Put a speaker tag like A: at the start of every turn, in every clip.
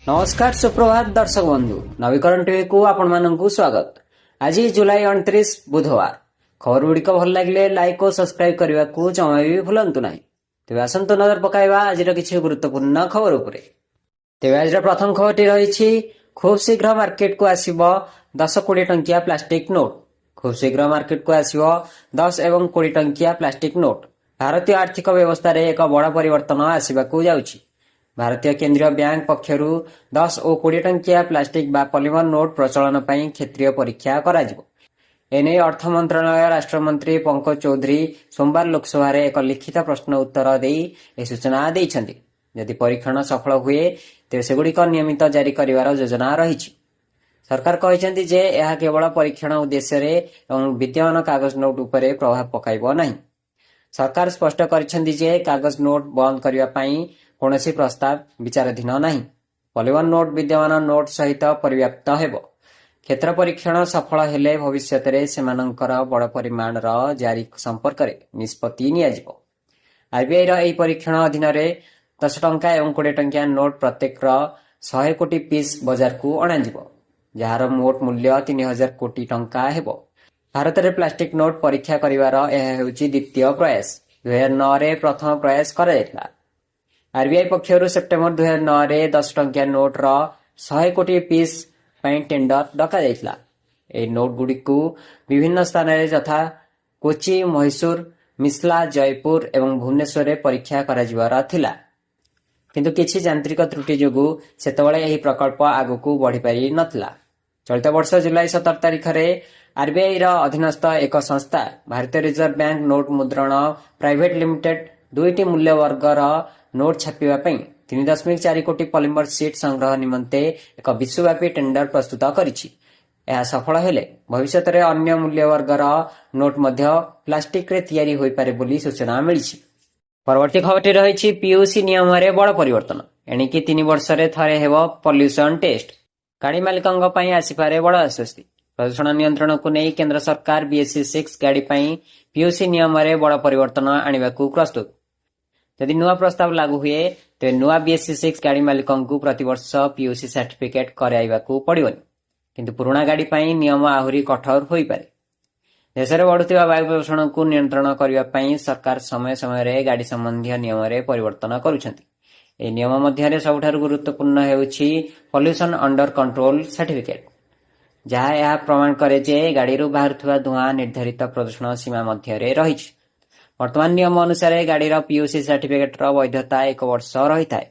A: ନମସ୍କାର, ସୁପ୍ରଭାତ ଦର୍ଶକ ବନ୍ଧୁ। ନବୀକରଣ ଟିଭିକୁ ଆପଣମାନଙ୍କୁ ସ୍ୱାଗତ। ଆଜି ଜୁଲାଇ 29, ବୁଧବାର। ଖବର ଗୁଡ଼ିକ ଭଲ ଲାଗିଲେ ଲାଇକ୍ ଓ ସବସ୍କ୍ରାଇବ କରିବାକୁ ଜମା ବି ଭୁଲନ୍ତୁ ନାହିଁ। ତେବେ ଆସନ୍ତୁ ନଜର ପକାଇବା ଆଜିର କିଛି ଗୁରୁତ୍ୱପୂର୍ଣ୍ଣ ଖବର ଉପରେ। ତେବେ ଆଜିର ପ୍ରଥମ ଖବରଟି ରହିଛି, ଖୁବ୍ ଶୀଘ୍ର ମାର୍କେଟକୁ ଆସିବ 10, 20 ଟଙ୍କିଆ ପ୍ଲାଷ୍ଟିକ ନୋଟ୍। ଖୁବ୍ ଶୀଘ୍ର ମାର୍କେଟକୁ ଆସିବ 10 ଏବଂ 20 ଟଙ୍କିଆ ପ୍ଲାଷ୍ଟିକ ନୋଟ୍। ଭାରତୀୟ ଆର୍ଥିକ ବ୍ୟବସ୍ଥାରେ ଏକ ବଡ଼ ପରିବର୍ତ୍ତନ ଆସିବାକୁ ଯାଉଛି। ଭାରତୀୟ କେନ୍ଦ୍ରୀୟ ବ୍ୟାଙ୍କ ପକ୍ଷରୁ 10 ଓ 20 ଟଙ୍କିଆ ପ୍ଲାଷ୍ଟିକ ବା ପଲିମର ନୋଟ୍ ପ୍ରଚଳନ ପାଇଁ କ୍ଷେତ୍ରୀୟ ପରୀକ୍ଷା କରାଯିବ। ଏନେଇ ଅର୍ଥ ମନ୍ତ୍ରଣାଳୟ ରାଷ୍ଟ୍ରମନ୍ତ୍ରୀ ପଙ୍କଜ ଚୌଧୁରୀ ସୋମବାର ଲୋକସଭାରେ ଏକ ଲିଖିତ ପ୍ରଶ୍ନ ଉତ୍ତର ଦେଇ ଏହି ସୂଚନା ଦେଇଛନ୍ତି। ଯଦି ପରୀକ୍ଷଣ ସଫଳ ହୁଏ, ତେବେ ସେଗୁଡ଼ିକ ନିୟମିତ ଜାରି କରିବାର ଯୋଜନା ରହିଛି। ସରକାର କହିଛନ୍ତି ଯେ ଏହା କେବଳ ପରୀକ୍ଷଣ ଉଦ୍ଦେଶ୍ୟରେ ଏବଂ ବିଦ୍ୟମାନ କାଗଜ ନୋଟ୍ ଉପରେ ପ୍ରଭାବ ପକାଇବ ନାହିଁ। ସରକାର ସ୍ପଷ୍ଟ କରିଛନ୍ତି ଯେ କାଗଜ ନୋଟ୍ ବନ୍ଦ କରିବା ପାଇଁ କୌଣସି ପ୍ରସ୍ତାବ ବିଚାରାଧୀନ ନାହିଁ। ପଲିମର ନୋଟ୍ ବିଦ୍ୟମାନ ନୋଟ୍ ସହିତ ପରିବ୍ୟାପ୍ତ ହେବ। କ୍ଷେତ୍ର ପରୀକ୍ଷଣ ସଫଳ ହେଲେ ଭବିଷ୍ୟତରେ ସେମାନଙ୍କର ବଡ଼ ପରିମାଣର ଜାରି ସମ୍ପର୍କରେ ନିଷ୍ପତ୍ତି ନିଆଯିବ। ଆରବିଆଇର ଏହି ପରୀକ୍ଷଣ ଅଧୀନରେ 10 ଟଙ୍କା ଏବଂ 20 ଟଙ୍କିଆ ନୋଟ୍ ପ୍ରତ୍ୟେକର 100 କୋଟି ପିସ୍ ବଜାରକୁ ଅଣାଯିବ, ଯାହାର ମୋଟ ମୂଲ୍ୟ 3000 କୋଟି ଟଙ୍କା ହେବ। ଭାରତରେ ପ୍ଲାଷ୍ଟିକ ନୋଟ୍ ପରୀକ୍ଷା କରିବାର ଏହା ହେଉଛି ଦ୍ୱିତୀୟ ପ୍ରୟାସ। 2009ରେ ପ୍ରଥମ ପ୍ରୟାସ କରାଯାଇଥିଲା। ଆରବିଆଇ ପକ୍ଷରୁ ସେପ୍ଟେମ୍ବର 2009ରେ 10 ଟଙ୍କିଆ ନୋଟ୍ର 100 କୋଟି ପିସ୍ ପାଇଁ ଟେଣ୍ଡର ଡକାଯାଇଥିଲା। ଏହି ନୋଟ୍ଗୁଡ଼ିକୁ ବିଭିନ୍ନ ସ୍ଥାନରେ ଯଥା କୋଚି, ମହୀଶୂର, ମିସ୍ଲା, ଜୟପୁର ଏବଂ ଭୁବନେଶ୍ୱରରେ ପରୀକ୍ଷା କରାଯିବାର ଥିଲା। କିନ୍ତୁ କିଛି ଯାନ୍ତ୍ରିକ ତ୍ରୁଟି ଯୋଗୁଁ ସେତେବେଳେ ଏହି ପ୍ରକଳ୍ପ ଆଗକୁ ବଢ଼ିପାରି ନଥିଲା। ଚଳିତ ବର୍ଷ ଜୁଲାଇ 17 ତାରିଖରେ ଆରବିଆଇର ଅଧୀନସ୍ଥ ଏକ ସଂସ୍ଥା ଭାରତୀୟ ରିଜର୍ଭ ବ୍ୟାଙ୍କ ନୋଟ୍ ମୁଦ୍ରଣ ପ୍ରାଇଭେଟ ଲିମିଟେଡ୍ ଦୁଇଟି ମୂଲ୍ୟବର୍ଗର ନୋଟ୍ ଛାପିବା ପାଇଁ 3.4 କୋଟି ପଲିମର ସିଟ୍ ସଂଗ୍ରହ ନିମନ୍ତେ ଏକ ବିଶ୍ୱବ୍ୟାପୀ ଟେଣ୍ଡର ପ୍ରସ୍ତୁତ କରିଛି। ଏହା ସଫଳ ହେଲେ ଭବିଷ୍ୟତରେ ଅନ୍ୟ ମୂଲ୍ୟବର୍ଗର ନୋଟ୍ ମଧ୍ୟ ପ୍ଲାଷ୍ଟିକରେ ତିଆରି ହୋଇପାରେ ବୋଲି ସୂଚନା ମିଳିଛି। ପରବର୍ତ୍ତୀ ଖବରଟି ରହିଛି, ପିୟୁସି ନିୟମରେ ବଡ଼ ପରିବର୍ତ୍ତନ। ଏଣିକି 3 ବର୍ଷରେ ଥରେ ହେବ ପଲ୍ୟୁସନ ଟେଷ୍ଟ। ଗାଡ଼ି ମାଲିକଙ୍କ ପାଇଁ ଆସିପାରେ ବଡ଼ ଆଶ୍ୱସ୍ତି। ପ୍ରଦୂଷଣ ନିୟନ୍ତ୍ରଣକୁ ନେଇ କେନ୍ଦ୍ର ସରକାର ବିଏସ୍ 6 ଗାଡ଼ି ପାଇଁ ପିୟୁସି ନିୟମରେ ବଡ଼ ପରିବର୍ତ୍ତନ ଆଣିବାକୁ ପ୍ରସ୍ତୁତ। ଯଦି ନୂଆ ପ୍ରସ୍ତାବ ଲାଗୁ ହୁଏ, ତେବେ ନୂଆ ବିଏସ୍ 6 ଗାଡ଼ି ମାଲିକଙ୍କୁ ପ୍ରତିବର୍ଷ ପିୟୁସି ସାର୍ଟିଫିକେଟ କରାଇବାକୁ ପଡ଼ିବନି। କିନ୍ତୁ ପୁରୁଣା ଗାଡ଼ି ପାଇଁ ନିୟମ ଆହୁରି କଠୋର ହୋଇପାରେ। ଦେଶରେ ବଢ଼ୁଥିବା ବାୟୁ ପ୍ରଦୂଷଣକୁ ନିୟନ୍ତ୍ରଣ କରିବା ପାଇଁ ସରକାର ସମୟ ସମୟରେ ଗାଡ଼ି ସମ୍ବନ୍ଧୀୟ ନିୟମରେ ପରିବର୍ତ୍ତନ କରୁଛନ୍ତି। ଏହି ନିୟମ ମଧ୍ୟରେ ସବୁଠାରୁ ଗୁରୁତ୍ୱପୂର୍ଣ୍ଣ ହେଉଛି ପଲ୍ୟୁସନ ଅଣ୍ଡର କଣ୍ଟ୍ରୋଲ ସାର୍ଟିଫିକେଟ, ଯାହା ଏହା ପ୍ରମାଣ କରେ ଯେ ଗାଡ଼ିରୁ ବାହାରୁଥିବା ଧୂଆଁ ନିର୍ଦ୍ଧାରିତ ପ୍ରଦୂଷଣ ସୀମା ମଧ୍ୟରେ ରହିଛି। ବର୍ତ୍ତମାନ ନିୟମ ଅନୁସାରେ ଗାଡ଼ିର ପିୟୁସି ସାର୍ଟିଫିକେଟର ବୈଧତା ଏକ ବର୍ଷ ରହିଥାଏ।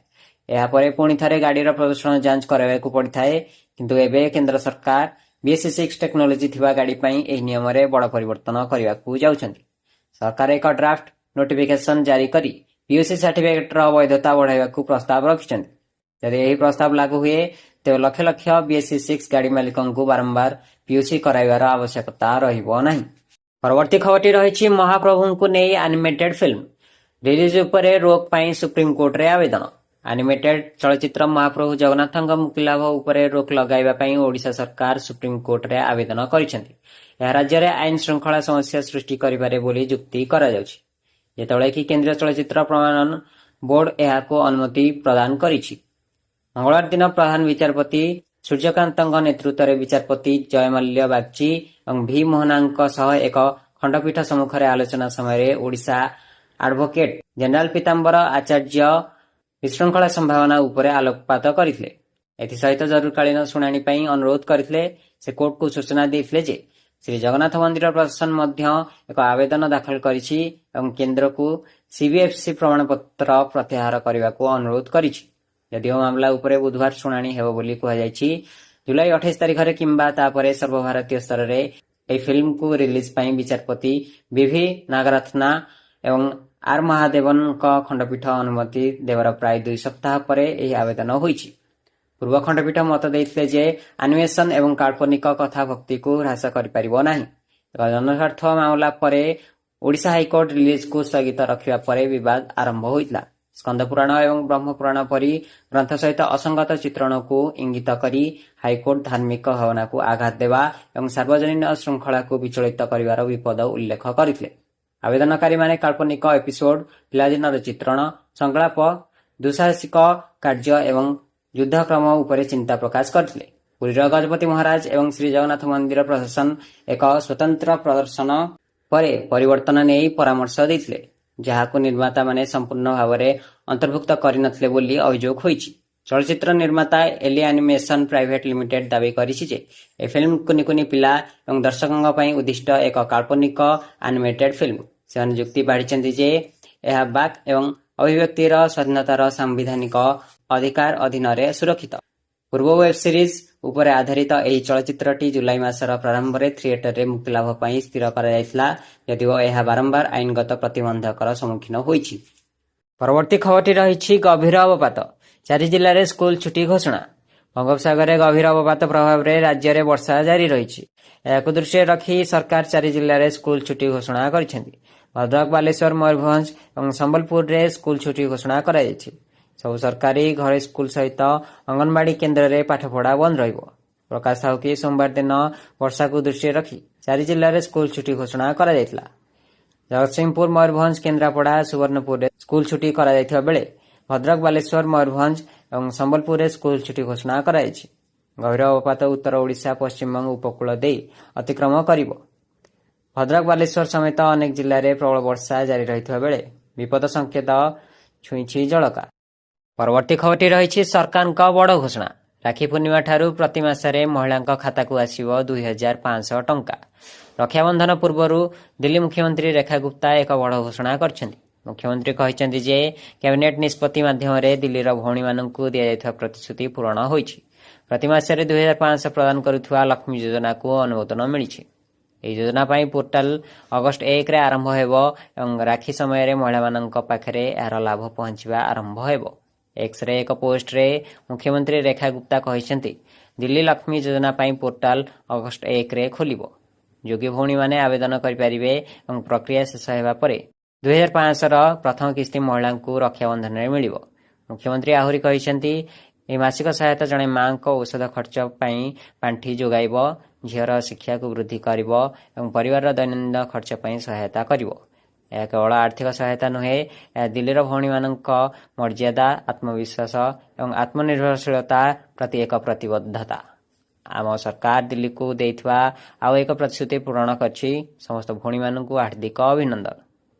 A: ଏହାପରେ ପୁଣି ଥରେ ଗାଡ଼ିର ପ୍ରଦୂଷଣ ଯାଞ୍ଚ କରାଇବାକୁ ପଡ଼ିଥାଏ। କିନ୍ତୁ ଏବେ କେନ୍ଦ୍ର ସରକାର ବିଏସ୍ 6 ଟେକ୍ନୋଲୋଜି ଥିବା ଗାଡ଼ି ପାଇଁ ଏହି ନିୟମରେ ବଡ଼ ପରିବର୍ତ୍ତନ କରିବାକୁ ଯାଉଛନ୍ତି। ସରକାର ଏକ ଡ୍ରାଫ୍ଟ ନୋଟିଫିକେସନ ଜାରି କରି ପିୟୁସି ସାର୍ଟିଫିକେଟର ବୈଧତା ବଢ଼ାଇବାକୁ ପ୍ରସ୍ତାବ ରଖିଛନ୍ତି। ଯଦି ଏହି ପ୍ରସ୍ତାବ ଲାଗୁ ହୁଏ, ତେବେ ଲକ୍ଷ ଲକ୍ଷ ବିଏସ୍ 6 ଗାଡ଼ି ମାଲିକଙ୍କୁ ବାରମ୍ବାର ପିୟୁସି କରାଇବାର ଆବଶ୍ୟକତା ରହିବ ନାହିଁ। ପରବର୍ତ୍ତୀ ଖବରଟି ରହିଛି, ମହାପ୍ରଭୁଙ୍କୁ ନେଇ ଆନିମେଟେଡ୍ ଫିଲ୍ମ ରିଲିଜ ଉପରେ ରୋକ ପାଇଁ ସୁପ୍ରିମକୋର୍ଟରେ ଆବେଦନ। ଆନିମେଟେଡ୍ ଚଳଚ୍ଚିତ୍ର ମହାପ୍ରଭୁ ଜଗନ୍ନାଥଙ୍କ ମୁକ୍ତିଲାଭ ଉପରେ ରୋକ ଲଗାଇବା ପାଇଁ ଓଡ଼ିଶା ସରକାର ସୁପ୍ରିମକୋର୍ଟରେ ଆବେଦନ କରିଛନ୍ତି। ଏହା ରାଜ୍ୟରେ ଆଇନ ଶୃଙ୍ଖଳା ସମସ୍ୟା ସୃଷ୍ଟି କରିପାରେ ବୋଲି ଯୁକ୍ତି କରାଯାଉଛି, ଯେତେବେଳେ କି କେନ୍ଦ୍ରୀୟ ଚଳଚ୍ଚିତ୍ର ପ୍ରମାଣନ ବୋର୍ଡ ଏହାକୁ ଅନୁମତି ପ୍ରଦାନ କରିଛି। ମଙ୍ଗଳବାର ଦିନ ପ୍ରଧାନ ବିଚାରପତି ସୂର୍ଯ୍ୟକାନ୍ତଙ୍କ ନେତୃତ୍ୱରେ ବିଚାରପତି ଜୟମାଲ୍ୟ ବାଗଚି ଏବଂ ଭି ମୋହନାଙ୍କ ସହ ଏକ ଖଣ୍ଡପୀଠ ସମ୍ମୁଖରେ ଆଲୋଚନା ସମୟରେ ଓଡ଼ିଶା ଆଡଭୋକେଟ ଜେନେରାଲ ପୀତାମ୍ବର ଆଚାର୍ଯ୍ୟ ବିଶୃଙ୍ଖଳା ସମ୍ଭାବନା ଉପରେ ଆଲୋକପାତ କରିଥିଲେ। ଏଥିସହିତ ଜରୁରୀକାଳୀନ ଶୁଣାଣି ପାଇଁ ଅନୁରୋଧ କରିଥିଲେ। ସେ କୋର୍ଟକୁ ସୂଚନା ଦେଇଥିଲେ ଯେ ଶ୍ରୀ ଜଗନ୍ନାଥ ମନ୍ଦିର ପ୍ରଶାସନ ମଧ୍ୟ ଏକ ଆବେଦନ ଦାଖଲ କରିଛି ଏବଂ କେନ୍ଦ୍ରକୁ ସିବିଏଫ୍ସି ପ୍ରମାଣପତ୍ର ପ୍ରତ୍ୟାହାର କରିବାକୁ ଅନୁରୋଧ କରିଛି। ଯଦିଓ ମାମଲା ଉପରେ ବୁଧବାର ଶୁଣାଣି ହେବ ବୋଲି କୁହାଯାଇଛି, ଜୁଲାଇ 28 ତାରିଖରେ କିମ୍ବା ତାପରେ ସର୍ବଭାରତୀୟ ସ୍ତରରେ ଏହି ଫିଲ୍ମକୁ ରିଲିଜ ପାଇଁ ବିଚାରପତି ବିଭି ନାଗରତ୍ନା ଏବଂ ଆର୍ ମହାଦେବନଙ୍କ ଖଣ୍ଡପୀଠ ଅନୁମତି ଦେବାର ପ୍ରାୟ 2 ସପ୍ତାହ ପରେ ଏହି ଆବେଦନ ହୋଇଛି। ପୂର୍ବ ଖଣ୍ଡପୀଠ ମତ ଦେଇଥିଲେ ଯେ ଆନିମେସନ ଏବଂ କାଳ୍ପନିକ କଥା ଭକ୍ତିକୁ ହ୍ରାସ କରିପାରିବ ନାହିଁ। ଏକ ଜନସ୍ୱାର୍ଥ ମାମଲା ପରେ ଓଡ଼ିଶା ହାଇକୋର୍ଟ ରିଲିଜକୁ ସ୍ଥଗିତ ରଖିବା ପରେ ବିବାଦ ଆରମ୍ଭ ହୋଇଥିଲା। ସ୍କନ୍ଦ ପୁରାଣ ଏବଂ ବ୍ରହ୍ମ ପୁରାଣ ପରି ଗ୍ରନ୍ଥ ସହିତ ଅସଙ୍ଗତ ଚିତ୍ରଣକୁ ଇଙ୍ଗିତ କରି ହାଇକୋର୍ଟ ଧାର୍ମିକ ଭାବନାକୁ ଆଘାତ ଦେବା ଏବଂ ସାର୍ବଜନୀନ ଶୃଙ୍ଖଳାକୁ ବିଚଳିତ କରିବାର ବିପଦ ଉଲ୍ଲେଖ କରିଥିଲେ। ଆବେଦନକାରୀମାନେ କାଳ୍ପନିକ ଏପିସୋଡ, ପିଲାଦିନର ଚିତ୍ରଣ, ସଂଳାପ, ଦୁଃସାହସିକ କାର୍ଯ୍ୟ ଏବଂ ଯୁଦ୍ଧକ୍ରମ ଉପରେ ଚିନ୍ତା ପ୍ରକାଶ କରିଥିଲେ। ପୁରୀର ଗଜପତି ମହାରାଜ ଏବଂ ଶ୍ରୀଜଗନ୍ନାଥ ମନ୍ଦିର ପ୍ରଶାସନ ଏକ ସ୍ୱତନ୍ତ୍ର ପ୍ରଦର୍ଶନ ପରେ ପରିବର୍ତ୍ତନ ନେଇ ପରାମର୍ଶ ଦେଇଥିଲେ, ଯାହାକୁ ନିର୍ମାତାମାନେ ସମ୍ପୂର୍ଣ୍ଣ ଭାବରେ ଅନ୍ତର୍ଭୁକ୍ତ କରିନଥିଲେ ବୋଲି ଅଭିଯୋଗ ହୋଇଛି। ଚଳଚ୍ଚିତ୍ର ନିର୍ମାତା ଏଲି ଆନିମେସନ ପ୍ରାଇଭେଟ ଲିମିଟେଡ୍ ଦାବି କରିଛି ଯେ ଏହି ଫିଲ୍ମ କୁନି କୁନି ପିଲା ଏବଂ ଦର୍ଶକଙ୍କ ପାଇଁ ଉଦ୍ଦିଷ୍ଟ ଏକ କାଳ୍ପନିକ ଆନିମେଟେଡ୍ ଫିଲ୍ମ। ସେମାନେ ଯୁକ୍ତି ବାଢ଼ିଛନ୍ତି ଯେ ଏହା ବାକ୍ ଏବଂ ଅଭିବ୍ୟକ୍ତିର ସ୍ୱାଧୀନତାର ସାମ୍ବିଧାନିକ ଅଧିକାର ଅଧୀନରେ ସୁରକ୍ଷିତ। ପୂର୍ବ ୱେବ୍ ସିରିଜ୍ ଉପରେ ଆଧାରିତ ଏହି ଚଳଚ୍ଚିତ୍ରଟି ଜୁଲାଇ ମାସର ପ୍ରାରମ୍ଭରେ ଥିଏଟରରେ ମୁକ୍ତିଲାଭ ପାଇଁ ସ୍ଥିର କରାଯାଇଥିଲା, ଯଦିଓ ଏହା ବାରମ୍ବାର ଆଇନଗତ ପ୍ରତିବନ୍ଧକର ସମ୍ମୁଖୀନ ହୋଇଛି। ପରବର୍ତ୍ତୀ ଖବରଟି ରହିଛି ଗଭୀର ଅବପାତ, ଚାରି ଜିଲ୍ଲାରେ ସ୍କୁଲ ଛୁଟି ଘୋଷଣା। ବଙ୍ଗୋପସାଗରରେ ଗଭୀର ଅବପାତ ପ୍ରଭାବରେ ରାଜ୍ୟରେ ବର୍ଷା ଜାରି ରହିଛି। ଏହାକୁ ଦୃଷ୍ଟିରେ ରଖି ସରକାର ଚାରି ଜିଲ୍ଲାରେ ସ୍କୁଲ ଛୁଟି ଘୋଷଣା କରିଛନ୍ତି। ଭଦ୍ରକ, ବାଲେଶ୍ୱର, ମୟୂରଭଞ୍ଜ ଏବଂ ସମ୍ବଲପୁରରେ ସ୍କୁଲ ଛୁଟି ଘୋଷଣା କରାଯାଇଛି। ସବୁ ସରକାରୀ, ଘରୋଇ ସ୍କୁଲ ସହିତ ଅଙ୍ଗନବାଡି କେନ୍ଦ୍ରରେ ପାଠପଢ଼ା ବନ୍ଦ ରହିବ। ପ୍ରକାଶ ଥାଉ କି, ସୋମବାର ଦିନ ବର୍ଷାକୁ ଦୃଷ୍ଟିରେ ରଖି ଚାରି ଜିଲ୍ଲାରେ ସ୍କୁଲ ଛୁଟି ଘୋଷଣା କରାଯାଇଥିଲା। ଜଗତସିଂହପୁର, ମୟୂରଭଞ୍ଜ, କେନ୍ଦ୍ରାପଡ଼ା, ସୁବର୍ଣ୍ଣପୁରରେ ସ୍କୁଲ ଛୁଟି କରାଯାଇଥିବା ବେଳେ ଭଦ୍ରକ, ବାଲେଶ୍ୱର, ମୟୂରଭଞ୍ଜ ଏବଂ ସମ୍ବଲପୁରରେ ସ୍କୁଲ ଛୁଟି ଘୋଷଣା କରାଯାଇଛି। ଗଭୀର ଅବପାତ ଉତ୍ତର ଓଡ଼ିଶା, ପଶ୍ଚିମବଙ୍ଗ ଉପକୂଳ ଦେଇ ଅତିକ୍ରମ କରିବ। ଭଦ୍ରକ, ବାଲେଶ୍ୱର ସମେତ ଅନେକ ଜିଲ୍ଲାରେ ପ୍ରବଳ ବର୍ଷା ଜାରି ରହିଥିବା ବେଳେ ବିପଦ ସଂକେତ ଛୁଇଁଛି ଜଳକା। ପରବର୍ତ୍ତୀ ଖବରଟି ରହିଛି ସରକାରଙ୍କ ବଡ଼ ଘୋଷଣା। ରାକ୍ଷୀ ପୂର୍ଣ୍ଣିମା ଠାରୁ ପ୍ରତି ମାସରେ ମହିଳାଙ୍କ ଖାତାକୁ ଆସିବ 2500 ଟଙ୍କା। ରକ୍ଷାବନ୍ଧନ ପୂର୍ବରୁ ଦିଲ୍ଲୀ ମୁଖ୍ୟମନ୍ତ୍ରୀ ରେଖା ଗୁପ୍ତା ଏକ ବଡ଼ ଘୋଷଣା କରିଛନ୍ତି। ମୁଖ୍ୟମନ୍ତ୍ରୀ କହିଛନ୍ତି ଯେ କ୍ୟାବିନେଟ୍ ନିଷ୍ପତ୍ତି ମାଧ୍ୟମରେ ଦିଲ୍ଲୀର ଭଉଣୀମାନଙ୍କୁ ଦିଆଯାଇଥିବା ପ୍ରତିଶ୍ରୁତି ପୂରଣ ହୋଇଛି। ପ୍ରତି ମାସରେ 2500 ପ୍ରଦାନ କରୁଥିବା ଲକ୍ଷ୍ମୀ ଯୋଜନାକୁ ଅନୁମୋଦନ ମିଳିଛି। ଏହି ଯୋଜନା ପାଇଁ ପୋର୍ଟାଲ ଅଗଷ୍ଟ 1ରେ ଆରମ୍ଭ ହେବ ଏବଂ ରାକ୍ଷୀ ସମୟରେ ମହିଳାମାନଙ୍କ ପାଖରେ ଏହାର ଲାଭ ପହଞ୍ଚିବା ଆରମ୍ଭ ହେବ। ଏକ୍ସରେ ଏକ ପୋଷ୍ଟରେ ମୁଖ୍ୟମନ୍ତ୍ରୀ ରେଖା ଗୁପ୍ତା କହିଛନ୍ତି, ଦିଲ୍ଲୀ ଲକ୍ଷ୍ମୀ ଯୋଜନା ପାଇଁ ପୋର୍ଟାଲ ଅଗଷ୍ଟ 1ରେ ଖୋଲିବ। ଯୋଗ୍ୟ ଭଉଣୀମାନେ ଆବେଦନ କରିପାରିବେ ଏବଂ ପ୍ରକ୍ରିୟା ଶେଷ ହେବା ପରେ 2500ର ପ୍ରଥମ କିସ୍ତି ମହିଳାଙ୍କୁ ରକ୍ଷାବନ୍ଧନରେ ମିଳିବ। ମୁଖ୍ୟମନ୍ତ୍ରୀ ଆହୁରି କହିଛନ୍ତି, ଏହି ମାସିକ ସହାୟତା ଜଣେ ମାଙ୍କ ଔଷଧ ଖର୍ଚ୍ଚ ପାଇଁ ପାଣ୍ଠି ଯୋଗାଇବ, ଝିଅର ଶିକ୍ଷାକୁ ବୃଦ୍ଧି କରିବ ଏବଂ ପରିବାରର ଦୈନନ୍ଦିନ ଖର୍ଚ୍ଚ ପାଇଁ ସହାୟତା କରିବ। ଏହା କେବଳ ଆର୍ଥିକ ସହାୟତା ନୁହେଁ, ଏହା ଦିଲ୍ଲୀର ଭଉଣୀମାନଙ୍କ ମର୍ଯ୍ୟାଦା, ଆତ୍ମବିଶ୍ୱାସ ଏବଂ ଆତ୍ମନିର୍ଭରଶୀଳତା ପ୍ରତି ଏକ ପ୍ରତିବଦ୍ଧତା। ଆମ ସରକାର ଦିଲ୍ଲୀକୁ ଦେଇଥିବା ଆଉ ଏକ ପ୍ରତିଶ୍ରୁତି ପୂରଣ କରିଛି। ସମସ୍ତ ଭଉଣୀମାନଙ୍କୁ ହାର୍ଦ୍ଦିକ ଅଭିନନ୍ଦନ।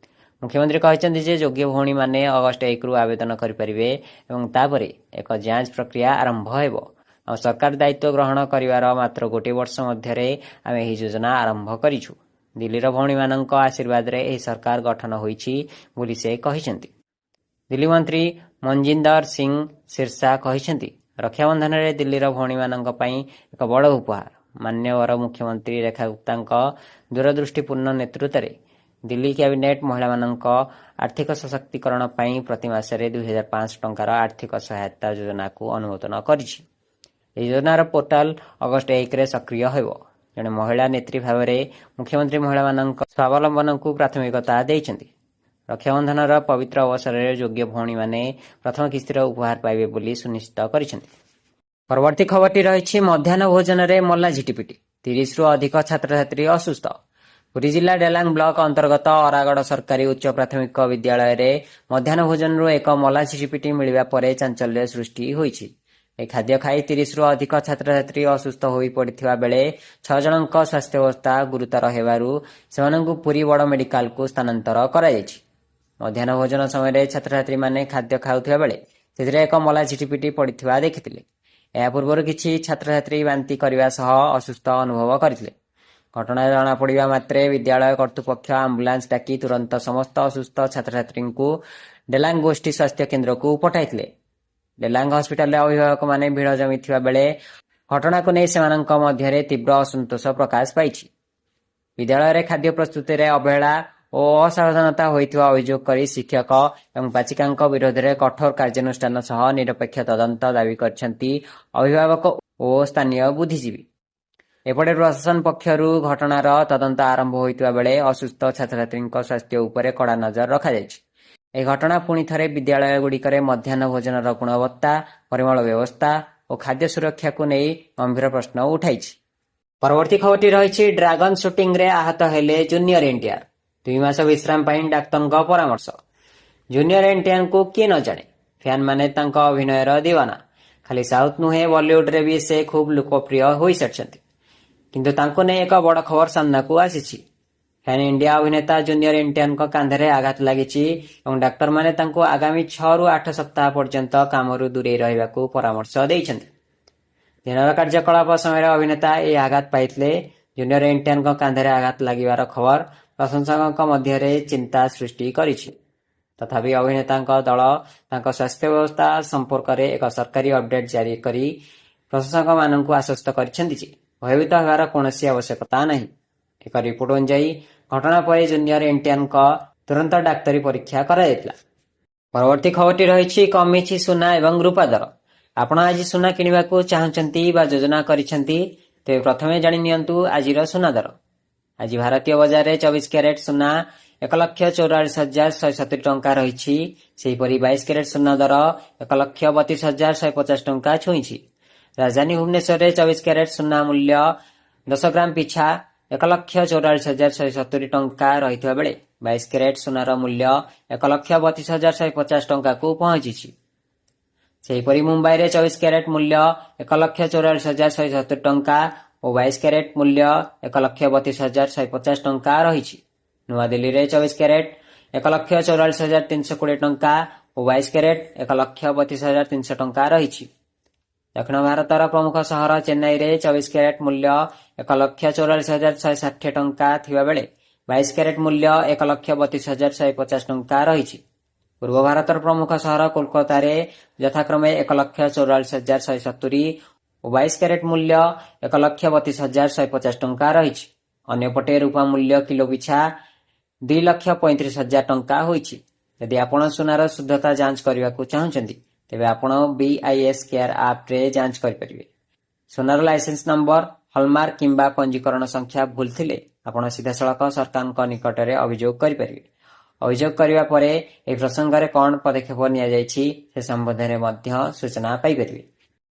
A: ମୁଖ୍ୟମନ୍ତ୍ରୀ କହିଛନ୍ତି ଯେ ଯୋଗ୍ୟ ଭଉଣୀମାନେ ଅଗଷ୍ଟ 1ରୁ ଆବେଦନ କରିପାରିବେ ଏବଂ ତାପରେ ଏକ ଯାଞ୍ଚ ପ୍ରକ୍ରିୟା ଆରମ୍ଭ ହେବ। ଆମ ସରକାର ଦାୟିତ୍ୱ ଗ୍ରହଣ କରିବାର ମାତ୍ର ଗୋଟିଏ ବର୍ଷ ମଧ୍ୟରେ ଆମେ ଏହି ଯୋଜନା ଆରମ୍ଭ କରିଛୁ। ଦିଲ୍ଲୀର ଭଉଣୀମାନଙ୍କ ଆଶୀର୍ବାଦରେ ଏହି ସରକାର ଗଠନ ହୋଇଛି ବୋଲି ସେ କହିଛନ୍ତି। ଦିଲ୍ଲୀ ମନ୍ତ୍ରୀ ମଞ୍ଜିନ୍ଦର ସିଂ ସିରସା କହିଛନ୍ତି, ରକ୍ଷାବନ୍ଧନରେ ଦିଲ୍ଲୀର ଭଉଣୀମାନଙ୍କ ପାଇଁ ଏକ ବଡ଼ ଉପହାର। ମାନ୍ୟବର ମୁଖ୍ୟମନ୍ତ୍ରୀ ରେଖା ଗୁପ୍ତାଙ୍କ ଦୂରଦୃଷ୍ଟିପୂର୍ଣ୍ଣ ନେତୃତ୍ୱରେ ଦିଲ୍ଲୀ କ୍ୟାବିନେଟ୍ ମହିଳାମାନଙ୍କ ଆର୍ଥିକ ସଶକ୍ତିକରଣ ପାଇଁ ପ୍ରତି ମାସରେ 2500 ଟଙ୍କାର ଆର୍ଥିକ ସହାୟତା ଯୋଜନାକୁ ଅନୁମୋଦନ କରିଛି। ଏହି ଯୋଜନାର ପୋର୍ଟାଲ ଅଗଷ୍ଟ 1ରେ ସକ୍ରିୟ ହେବ। ଜଣେ ମହିଳା ନେତ୍ରୀ ଭାବରେ ମୁଖ୍ୟମନ୍ତ୍ରୀ ମହିଳାମାନଙ୍କ ସ୍ୱାବଲମ୍ବନକୁ ପ୍ରାଥମିକତା ଦେଇଛନ୍ତି। ରକ୍ଷାବନ୍ଧନର ପବିତ୍ର ଅବସରରେ ଯୋଗ୍ୟ ଭଉଣୀମାନେ ପ୍ରଥମ କିସ୍ତିର ଉପହାର ପାଇବେ ବୋଲି ସୁନିଶ୍ଚିତ କରିଛନ୍ତି। ପରବର୍ତ୍ତୀ ଖବରଟି ରହିଛି ମଧ୍ୟାହ୍ନ ଭୋଜନରେ ମଲା ଝିଟିପିଟି, 30ରୁ ଅଧିକ ଛାତ୍ରଛାତ୍ରୀ ଅସୁସ୍ଥ। ପୁରୀ ଜିଲ୍ଲା ଡେଲାଙ୍ଗ ବ୍ଲକ ଅନ୍ତର୍ଗତ ଅରାଗଡ଼ ସରକାରୀ ଉଚ୍ଚ ପ୍ରାଥମିକ ବିଦ୍ୟାଳୟରେ ମଧ୍ୟାହ୍ନ ଭୋଜନରୁ ଏକ ମଲା ଝିଟିପିଟି ମିଳିବା ପରେ ଚାଞ୍ଚଲ୍ୟ ସୃଷ୍ଟି ହୋଇଛି। ଏହି ଖାଦ୍ୟ ଖାଇ 30ରୁ ଅଧିକ ଛାତ୍ରଛାତ୍ରୀ ଅସୁସ୍ଥ ହୋଇପଡ଼ିଥିବା ବେଳେ ଛଅ ଜଣଙ୍କ ସ୍ୱାସ୍ଥ୍ୟାବସ୍ଥା ଗୁରୁତର ହେବାରୁ ସେମାନଙ୍କୁ ପୁରୀ ବଡ଼ ମେଡିକାଲକୁ ସ୍ଥାନାନ୍ତର କରାଯାଇଛି। ମଧ୍ୟାହ୍ନ ଭୋଜନ ସମୟରେ ଛାତ୍ରଛାତ୍ରୀମାନେ ଖାଦ୍ୟ ଖାଉଥିବା ବେଳେ ସେଥିରେ ଏକ ମଲା ଝିଟିପିଟି ପଡ଼ିଥିବା ଦେଖିଥିଲେ। ଏହା ପୂର୍ବରୁ କିଛି ଛାତ୍ରଛାତ୍ରୀ ବାନ୍ତି କରିବା ସହ ଅସୁସ୍ଥ ଅନୁଭବ କରିଥିଲେ। ଘଟଣା ଜଣାପଡ଼ିବା ମାତ୍ରେ ବିଦ୍ୟାଳୟ କର୍ତ୍ତୃପକ୍ଷ ଆମ୍ବୁଲାନ୍ସ ଡାକି ତୁରନ୍ତ ସମସ୍ତ ଅସୁସ୍ଥ ଛାତ୍ରଛାତ୍ରୀଙ୍କୁ ଡେଲାଙ୍ଗ ଗୋଷ୍ଠୀ ସ୍ୱାସ୍ଥ୍ୟ କେନ୍ଦ୍ରକୁ ପଠାଇଥିଲେ। ଡେଲାଙ୍ଗ ହସ୍ପିଟାଲରେ ଅଭିଭାବକମାନେ ଭିଡ଼ ଜମିଥିବା ବେଳେ ଘଟଣାକୁ ନେଇ ସେମାନଙ୍କ ମଧ୍ୟରେ ତୀବ୍ର ଅସନ୍ତୋଷ ପ୍ରକାଶ ପାଇଛି। ବିଦ୍ୟାଳୟରେ ଖାଦ୍ୟ ପ୍ରସ୍ତୁତିରେ ଅବହେଳା ଓ ଅସାବଧାନତା ହୋଇଥିବା ଅଭିଯୋଗ କରି ଶିକ୍ଷକ ଏବଂ ପାଚିକାଙ୍କ ବିରୋଧରେ କଠୋର କାର୍ଯ୍ୟାନୁଷ୍ଠାନ ସହ ନିରପେକ୍ଷ ତଦନ୍ତ ଦାବି କରିଛନ୍ତି ଅଭିଭାବକ ଓ ସ୍ଥାନୀୟ ବୁଦ୍ଧିଜୀବୀ। ଏପଟେ ପ୍ରଶାସନ ପକ୍ଷରୁ ଘଟଣାର ତଦନ୍ତ ଆରମ୍ଭ ହୋଇଥିବା ବେଳେ ଅସୁସ୍ଥ ଛାତ୍ରଛାତ୍ରୀଙ୍କ ସ୍ୱାସ୍ଥ୍ୟ ଉପରେ କଡ଼ା ନଜର ରଖାଯାଇଛି। ଏହି ଘଟଣା ପୁଣି ଥରେ ବିଦ୍ୟାଳୟଗୁଡ଼ିକରେ ମଧ୍ୟାହ୍ନ ଭୋଜନର ଗୁଣବତ୍ତା, ପରିମଳ ବ୍ୟବସ୍ଥା ଓ ଖାଦ୍ୟ ସୁରକ୍ଷାକୁ ନେଇ ଗମ୍ଭୀର ପ୍ରଶ୍ନ ଉଠାଇଛି। ପରବର୍ତ୍ତୀ ଖବରଟି ରହିଛି ଡ୍ରାଗନ ସୁଟିଂରେ ଆହତ ହେଲେ ଜୁନିୟର ଏନ୍ଟିଆର୍, 2 ମାସ ବିଶ୍ରାମ ପାଇଁ ଡାକ୍ତରଙ୍କ ପରାମର୍ଶ। ଜୁନିୟର ଏନ୍ଟିଆର୍ଙ୍କୁ କିଏ ନ ଜାଣେ? ଫ୍ୟାନ୍ମାନେ ତାଙ୍କ ଅଭିନୟର ଦିୱାନା। ଖାଲି ସାଉଥ୍ ନୁହେଁ, ବଲିଉଡରେ ବି ସେ ଖୁବ୍ ଲୋକପ୍ରିୟ ହୋଇସାରିଛନ୍ତି। କିନ୍ତୁ ତାଙ୍କୁ ନେଇ ଏକ ବଡ଼ ଖବର ସାମ୍ନାକୁ ଆସିଛି। ପ୍ୟାନ୍ ଇଣ୍ଡିଆ ଅଭିନେତା ଜୁନିୟର ଏନ୍ଟିଆରଙ୍କ କାନ୍ଧରେ ଆଘାତ ଲାଗିଛି ଏବଂ ଡାକ୍ତରମାନେ ତାଙ୍କୁ ଆଗାମୀ 6ରୁ 8 ସପ୍ତାହ ପର୍ଯ୍ୟନ୍ତ କାମରୁ ଦୂରେଇ ରହିବାକୁ ପରାମର୍ଶ ଦେଇଛନ୍ତି। ଦିନର କାର୍ଯ୍ୟକଳାପ ସମୟରେ ଅଭିନେତା ଏହି ଆଘାତ ପାଇଥିଲେ। ଜୁନିୟର ଏନ୍ଟିଆରଙ୍କ କାନ୍ଧରେ ଆଘାତ ଲାଗିବାର ଖବର ପ୍ରଶଂସକଙ୍କ ମଧ୍ୟରେ ଚିନ୍ତା ସୃଷ୍ଟି କରିଛି। ତଥାପି ଅଭିନେତାଙ୍କ ଦଳ ତାଙ୍କ ସ୍ୱାସ୍ଥ୍ୟାବସ୍ଥା ସମ୍ପର୍କରେ ଏକ ସରକାରୀ ଅପଡେଟ୍ ଜାରି କରି ପ୍ରଶଂସକମାନଙ୍କୁ ଆଶ୍ୱସ୍ତ କରିଛନ୍ତି ଯେ ଭୟଭୀତ ହେବାର କୌଣସି ଆବଶ୍ୟକତା ନାହିଁ। ଏକ ରିପୋର୍ଟ ଅନୁଯାୟୀ, ଘଟଣା ପରେ ଜୁନିୟର ଏନ୍ଟିଆରଙ୍କ ତୁରନ୍ତ ଡାକ୍ତରୀ ପରୀକ୍ଷା କରାଯାଇଥିଲା। ପରବର୍ତ୍ତୀ ଖବରଟି ରହିଛି, କମିଛି ସୁନା ଏବଂ ରୂପା ଦର। ଆପଣ ଆଜି ସୁନା କିଣିବାକୁ ଚାହୁଁଛନ୍ତି ବା ଯୋଜନା କରିଛନ୍ତି, ତେବେ ପ୍ରଥମେ ଜାଣି ନିଅନ୍ତୁ ଆଜିର ସୁନା ଦର। ଆଜି ଭାରତୀୟ ବଜାରରେ 24 କ୍ୟାରେଟ ସୁନା 1,44,170 ଟଙ୍କା ରହିଛି। ସେହିପରି 22 କ୍ୟାରେଟ ସୁନା ଦର 1,32,150 ଟଙ୍କା ଛୁଇଁଛି। ରାଜଧାନୀ ଭୁବନେଶ୍ୱରରେ 24 କ୍ୟାରେଟ ସୁନା ମୂଲ୍ୟ 10 ଗ୍ରାମ ପିଛା 1,44,170 ଟଙ୍କା ରହିଥିବା ବେଳେ 22 କ୍ୟାରେଟ ସୁନାର ମୂଲ୍ୟ 1,32,150 ଟଙ୍କାକୁ ପହଞ୍ଚିଛି। ସେହିପରି ମୁମ୍ବାଇରେ 24 କ୍ୟାରେଟ ମୂଲ୍ୟ 1,44,170 ଟଙ୍କା ଓ 22 କ୍ୟାରେଟ ମୂଲ୍ୟ 1,32,150 ଟଙ୍କା ରହିଛି। ନୂଆଦିଲ୍ଲୀରେ 24 କ୍ୟାରେଟ 1,44,320 ଟଙ୍କା ଓ 22 କ୍ୟାରେଟ 1,32,300 ଟଙ୍କା ରହିଛି। ଦକ୍ଷିଣ ଭାରତର ପ୍ରମୁଖ ସହର ଚେନ୍ନାଇରେ 24 କ୍ୟାରେଟ ମୂଲ୍ୟ 1,44,160 ଟଙ୍କା ଥିବାବେଳେ 22 କ୍ୟାରେଟ ମୂଲ୍ୟ 1,32,150 ଟଙ୍କା ରହିଛି। ପୂର୍ବ ଭାରତର ପ୍ରମୁଖ ସହର କୋଲକାତାରେ ଯଥାକ୍ରମେ 1,44,170 ଓ 22 କ୍ୟାରେଟ ମୂଲ୍ୟ 1,32,150 ଟଙ୍କା ରହିଛି। ଅନ୍ୟପଟେ ରୂପା ମୂଲ୍ୟ କିଲୋ ପିଛା 2,35,000 ଟଙ୍କା ହୋଇଛି। ଯଦି ଆପଣ ସୁନାର ଶୁଦ୍ଧତା ଯାଞ୍ଚ କରିବାକୁ ଚାହୁଁଛନ୍ତି, ତେବେ ଆପଣ ବିଆଇଏସ୍ କେୟାର ଆପ୍ରେ ଯାଞ୍ଚ କରିପାରିବେ। ସୁନାର ଲାଇସେନ୍ସ ନମ୍ବର, ହଲମାର୍କ କିମ୍ବା ପଞ୍ଜୀକରଣ ସଂଖ୍ୟା ଭୁଲ ଥିଲେ ଆପଣ ସିଧାସଳଖ ସରକାରଙ୍କ ନିକଟରେ ଅଭିଯୋଗ କରିପାରିବେ। ଅଭିଯୋଗ କରିବା ପରେ ଏହି ପ୍ରସଙ୍ଗରେ କ'ଣ ପଦକ୍ଷେପ ନିଆଯାଇଛି, ସେ ସମ୍ବନ୍ଧରେ ମଧ୍ୟ ସୂଚନା ପାଇପାରିବେ।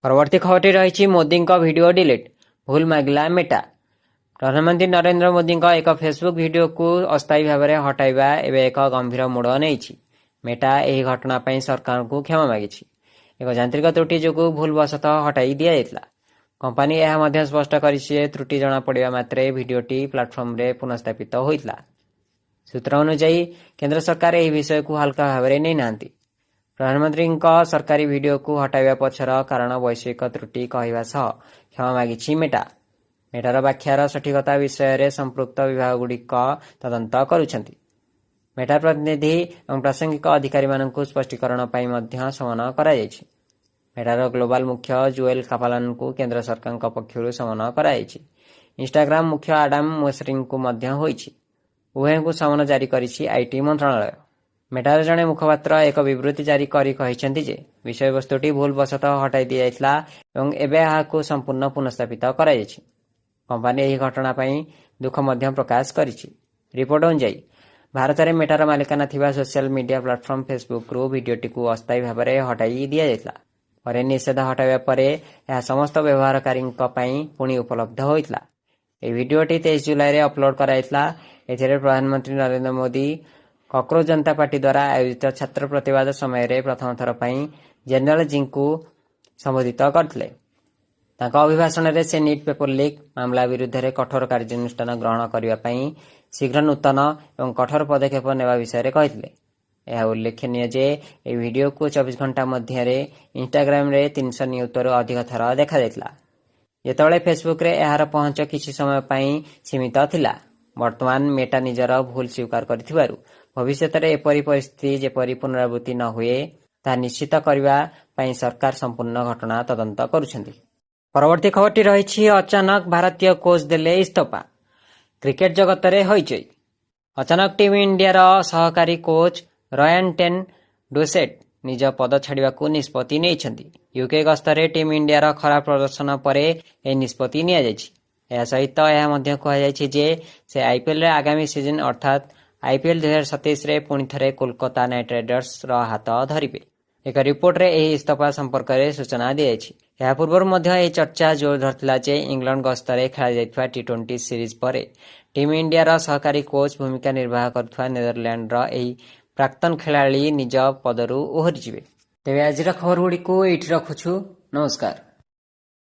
A: ପରବର୍ତ୍ତୀ ଖବରଟି ରହିଛି, ମୋଦିଙ୍କ ଭିଡିଓ ଡିଲିଟ୍, ଭୁଲ ମାଗିଲା ମେଟା। ପ୍ରଧାନମନ୍ତ୍ରୀ ନରେନ୍ଦ୍ର ମୋଦିଙ୍କ ଏକ ଫେସବୁକ୍ ଭିଡିଓକୁ ଅସ୍ଥାୟୀ ଭାବରେ ହଟାଇବା ଏବେ ଏକ ଗମ୍ଭୀର ମୋଡ଼ ନେଇଛି। ମେଟା ଏହି ଘଟଣା ପାଇଁ ସରକାରଙ୍କୁ କ୍ଷମା ମାଗିଛି। ଏକ ଯାନ୍ତ୍ରିକ ତ୍ରୁଟି ଯୋଗୁଁ ଭୁଲବଶତଃ ହଟାଇ ଦିଆଯାଇଥିଲା। କମ୍ପାନୀ ଏହା ମଧ୍ୟ ସ୍ପଷ୍ଟ କରିଛି ଯେ ତ୍ରୁଟି ଜଣାପଡ଼ିବା ମାତ୍ରେ ଭିଡିଓଟି ପ୍ଲାଟଫର୍ମରେ ପୁନଃସ୍ଥାପିତ ହୋଇଥିଲା। ସୂତ୍ର ଅନୁଯାୟୀ, କେନ୍ଦ୍ର ସରକାର ଏହି ବିଷୟକୁ ହାଲୁକା ଭାବରେ ନେଇନାହାନ୍ତି। ପ୍ରଧାନମନ୍ତ୍ରୀଙ୍କ ସରକାରୀ ଭିଡିଓକୁ ହଟାଇବା ପଛର କାରଣ ବୈଷୟିକ ତ୍ରୁଟି କହିବା ସହ କ୍ଷମା ମାଗିଛି ମେଟା। ମେଟାର ବ୍ୟାଖ୍ୟାର ସଠିକତା ବିଷୟରେ ସମ୍ପୃକ୍ତ ବିଭାଗଗୁଡ଼ିକ ତଦନ୍ତ କରୁଛନ୍ତି। ମେଟା ପ୍ରତିନିଧି ଏବଂ ପ୍ରାସଙ୍ଗିକ ଅଧିକାରୀମାନଙ୍କୁ ସ୍ପଷ୍ଟୀକରଣ ପାଇଁ ମଧ୍ୟ ସମନ କରାଯାଇଛି। ମେଟାର ଗ୍ଲୋବାଲ ମୁଖ୍ୟ ଜୋଏଲ କାପାଲାନଙ୍କୁ କେନ୍ଦ୍ର ସରକାରଙ୍କ ପକ୍ଷରୁ ସମନ କରାଯାଇଛି। ଇନଷ୍ଟାଗ୍ରାମ ମୁଖ୍ୟ ଆଡାମ ମୋସେରିଙ୍କୁ ମଧ୍ୟ ହୋଇଛି। ଉଭୟଙ୍କୁ ସମନ ଜାରି କରିଛି IT ମନ୍ତ୍ରଣାଳୟ। ମେଟାର ଜଣେ ମୁଖପାତ୍ର ଏକ ବିବୃତ୍ତି ଜାରି କରି କହିଛନ୍ତି ଯେ ବିଷୟବସ୍ତୁଟି ଭୁଲବଶତଃ ହଟାଇ ଦିଆଯାଇଥିଲା ଏବଂ ଏବେ ଏହାକୁ ସମ୍ପୂର୍ଣ୍ଣ ପୁନଃସ୍ଥାପିତ କରାଯାଇଛି। କମ୍ପାନୀ ଏହି ଘଟଣା ପାଇଁ ଦୁଃଖ ମଧ୍ୟ ପ୍ରକାଶ କରିଛି। ରିପୋର୍ଟ ଅନୁଯାୟୀ, ଭାରତରେ ମେଟାର ମାଲିକାନା ଥିବା ସୋସିଆଲ ମିଡିଆ ପ୍ଲାଟଫର୍ମ ଫେସବୁକରୁ ଭିଡିଓଟିକୁ ଅସ୍ଥାୟୀ ଭାବରେ ହଟାଇ ଦିଆଯାଇଥିଲା। ପରେ ନିଷେଧ ହଟାଇବା ପରେ ଏହା ସମସ୍ତ ବ୍ୟବହାରକାରୀଙ୍କ ପାଇଁ ପୁଣି ଉପଲବ୍ଧ ହୋଇଥିଲା। ଏହି ଭିଡିଓଟି 23 ଜୁଲାଇରେ ଅପଲୋଡ କରାଯାଇଥିଲା। ଏଥିରେ ପ୍ରଧାନମନ୍ତ୍ରୀ ନରେନ୍ଦ୍ର ମୋଦି କକ୍ରୋଚ ଜନତା ପାର୍ଟି ଦ୍ୱାରା ଆୟୋଜିତ ଛାତ୍ର ପ୍ରତିବାଦ ସମୟରେ ପ୍ରଥମ ଥର ପାଇଁ ଜେନେରାଲ ଜୀଙ୍କୁ ସମ୍ବୋଧିତ କରିଥିଲେ। ତାଙ୍କ ଅଭିଭାଷଣରେ ସେ ନିଟ୍ ପେପର ଲିକ୍ ମାମଲା ବିରୁଦ୍ଧରେ କଠୋର କାର୍ଯ୍ୟାନୁଷ୍ଠାନ ଗ୍ରହଣ କରିବା ପାଇଁ ଶୀଘ୍ର ନୂତନ ଏବଂ କଠୋର ପଦକ୍ଷେପ ନେବା ବିଷୟରେ କହିଥିଲେ। ଏହା ଉଲ୍ଲେଖନୀୟ ଯେ ଏହି ଭିଡିଓକୁ 24 ଘଣ୍ଟା ମଧ୍ୟରେ ଇନଷ୍ଟାଗ୍ରାମରେ 300 ନିୟୁତରୁ ଅଧିକ ଥର ଦେଖାଯାଇଥିଲା, ଯେତେବେଳେ ଫେସବୁକରେ ଏହାର ପହଞ୍ଚ କିଛି ସମୟ ପାଇଁ ସୀମିତ ଥିଲା। ବର୍ତ୍ତମାନ ମେଟା ନିଜର ଭୁଲ ସ୍ୱୀକାର କରିଥିବାରୁ ଭବିଷ୍ୟତରେ ଏପରି ପରିସ୍ଥିତି ଯେପରି ପୁନରାବୃତ୍ତି ନ ହୁଏ, ତାହା ନିଶ୍ଚିତ କରିବା ପାଇଁ ସରକାର ସମ୍ପୂର୍ଣ୍ଣ ଘଟଣା ତଦନ୍ତ କରୁଛନ୍ତି। ପରବର୍ତ୍ତୀ ଖବରଟି ରହିଛି, ଅଚାନକ ଭାରତୀୟ କୋଚ୍ ଦେଲେ ଇସ୍ତଫା, କ୍ରିକେଟ ଜଗତରେ ହଇଚଇ। ଅଚାନକ ଟିମ୍ ଇଣ୍ଡିଆର ସହକାରୀ କୋଚ୍ ରୟାନ ଟେନ୍ ଡୋସେଟ୍ ନିଜ ପଦ ଛାଡ଼ିବାକୁ ନିଷ୍ପତ୍ତି ନେଇଛନ୍ତି। ୟୁକେ ଗସ୍ତରେ ଟିମ୍ ଇଣ୍ଡିଆର ଖରାପ ପ୍ରଦର୍ଶନ ପରେ ଏହି ନିଷ୍ପତ୍ତି ନିଆଯାଇଛି। ଏହା ସହିତ ଏହା ମଧ୍ୟ କୁହାଯାଇଛି ଯେ ସେ ଆଇପିଏଲରେ ଆଗାମୀ ସିଜନ ଅର୍ଥାତ୍ ଆଇପିଏଲ 2027ରେ ପୁଣି ଥରେ କୋଲକାତା ନାଇଟ୍ ରାଇଡର୍ସର ହାତ ଧରିବେ। ଏକ ରିପୋର୍ଟରେ ଏହି ଇସ୍ତଫା ସମ୍ପର୍କରେ ସୂଚନା ଦିଆଯାଇଛି। ଏହା ପୂର୍ବରୁ ମଧ୍ୟ ଏହି ଚର୍ଚ୍ଚା ଜୋର ଧରିଥିଲା ଯେ ଇଂଲଣ୍ଡ ଗସ୍ତରେ ଖେଳାଯାଇଥିବା ଟି-20 ସିରିଜ୍ ପରେ ଟିମ୍ ଇଣ୍ଡିଆର ସହକାରୀ କୋଚ୍ ଭୂମିକା ନିର୍ବାହ କରୁଥିବା ନେଦରଲ୍ୟାଣ୍ଡର ଏହି ପ୍ରାକ୍ତନ ଖେଳାଳି ନିଜ ପଦରୁ ଓହରିଯିବେ। ତେବେ ଆଜିର ଖବରଗୁଡ଼ିକୁ ଏଇଠି ରଖୁଛୁ। ନମସ୍କାର।